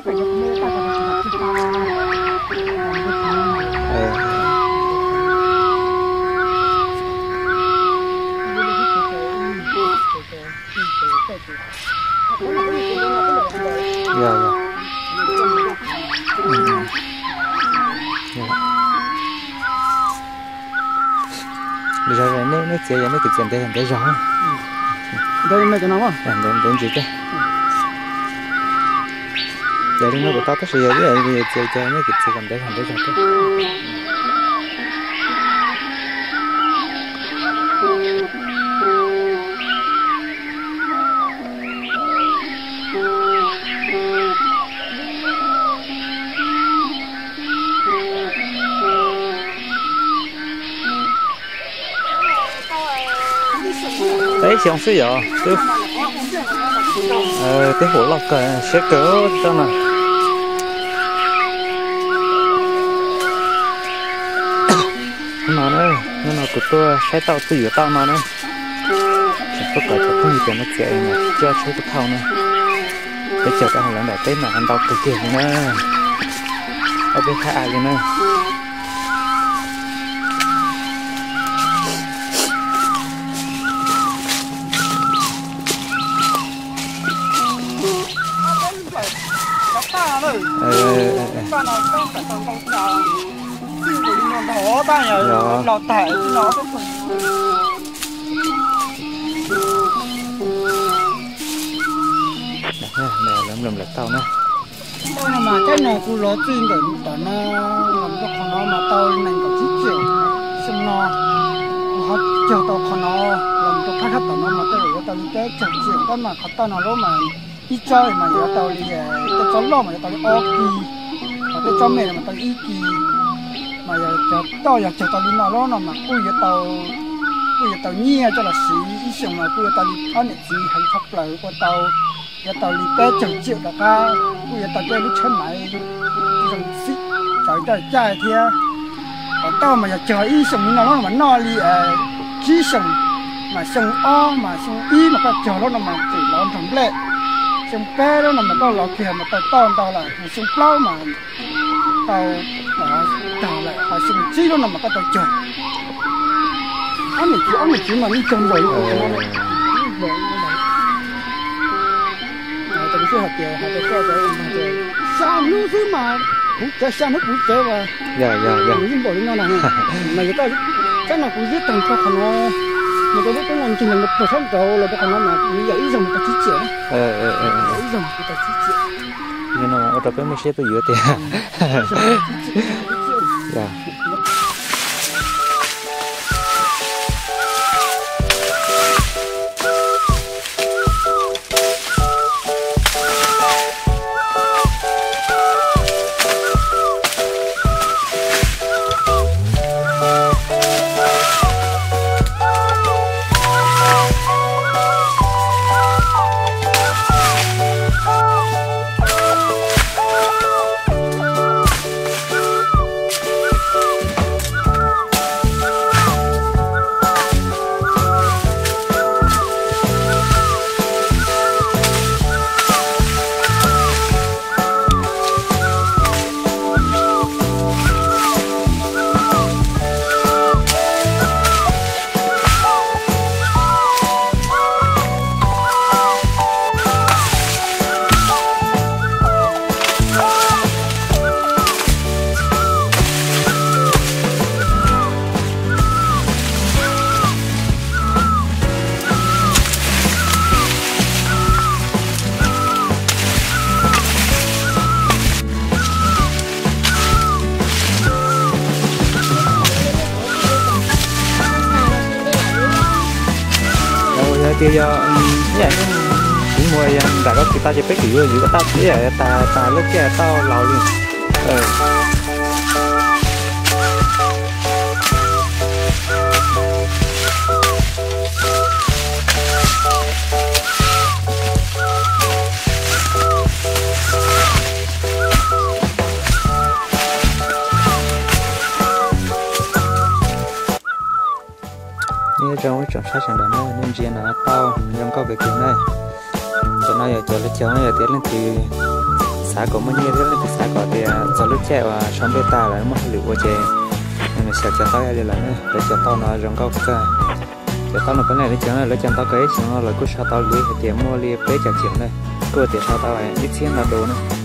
Yog, yog. Neb txiav yog neb kis txiav ntev ntev zog. Ntev ntsis thiab. Ces li no kuj tau tab sis yog txiav ces neb kis txiav kom ntev zog ntev zog thiab. Peb xyoo xwb yog twb, twb huam loj kawg siab kawg tau no. No na, hnub no kuv tuaj saib tauj tuaj yuav tauj no na. Tseem tuaj kom cov phooj ywg tias no txiav mas coj tsheb tuaj thauj na. Peb caug rau hauv lawv nram teb mas ntau kawg kiag li na. Ob peb thaj av li na. Lawv tau na. Tau no mas teb no kuv lov txij ntawm tom no los rau qhov no mas tau nees nkaum tsib tsiaum xyoo no. Kuv ho cog tau qhov no los rau phab sab tom no mas tej zaum yuav tau li peb caug tsiaum tab mas qhov tauj no lub mas ib tsob mas yuav tau li, tej tsob loj mas yuav tau li ob kis, ho tej tsob me mas tau li ib kis. Mas yog cog tauj yog cog tau li no lub no mas kuj yuav tau, kuj yuav tau nyiaj coj los siv ib xyoos mas kuj yuav tau li ob niam txiv heev tshaj plaws ua tau, yuav tau li peb caug tsiaum rov qab, kuj yuav tau tej lub tsheb maiv zoo xim tsawv ncaj caij thiab. Cog tauj mas yog cog ib xyoos li no lub no mas noj li tsib xyoos, mas xyoo ob mas xyoo ib mas koj cog lub no mas tseem lov nrog nplej, xyoo peb lub no mas koj lov kiag mas tau tauj ntau lawm, xyoo plaub mas tau tag lawm, ho xyoo tsib lub no mas koj tau cog. Ob niam txiv, ob niam txiv mas yeej cog npaum li kuv no. Tau kuv sij hais tias hais rau koj tias xya hnub xwb mas kuv tsev, xya hnub kuv tsev mas yeej npaum li no na. Mas yog koj saib no kuv ziab tag nrho qhov no, mas rau lub teb no ncig los puag sab nraud los rau qhov no mas kuv yog ib zaug mus tau tsib tsiaum. Ib zaug mus kuv tau tsib tsiaum. Yog no ua rau peb muaj siab tuaj yuav tiag. Yog tias yog ib yam kuv muag yog nram koj kwv tau ces peb kwv yuav yuav koj tau ib yam tas tas lub kiag tau laus li. Nyob zoo ib tsoom saib sawv daws na, nej ntsia no tau zoo nkauj kawg kiag na. Cov no yog cov lawv cog no, yog tias leej twg Xav kom muaj nyiaj thiab leej twg xav kom tias txog lub caij uas sau nplej tag lawm muaj hauj lwm ua ces nws xyaum cov taub yog li lawm na. Lawv cov taub no zoo nkauj kawg. Cov taub no peb leej twg cog na, lawv cog ntau kawg, ib xyoos no lawv kuj sau tau li hais tias muaj li peb caug xiab na, kuj tias sau tau ib txhiab ntau dua na.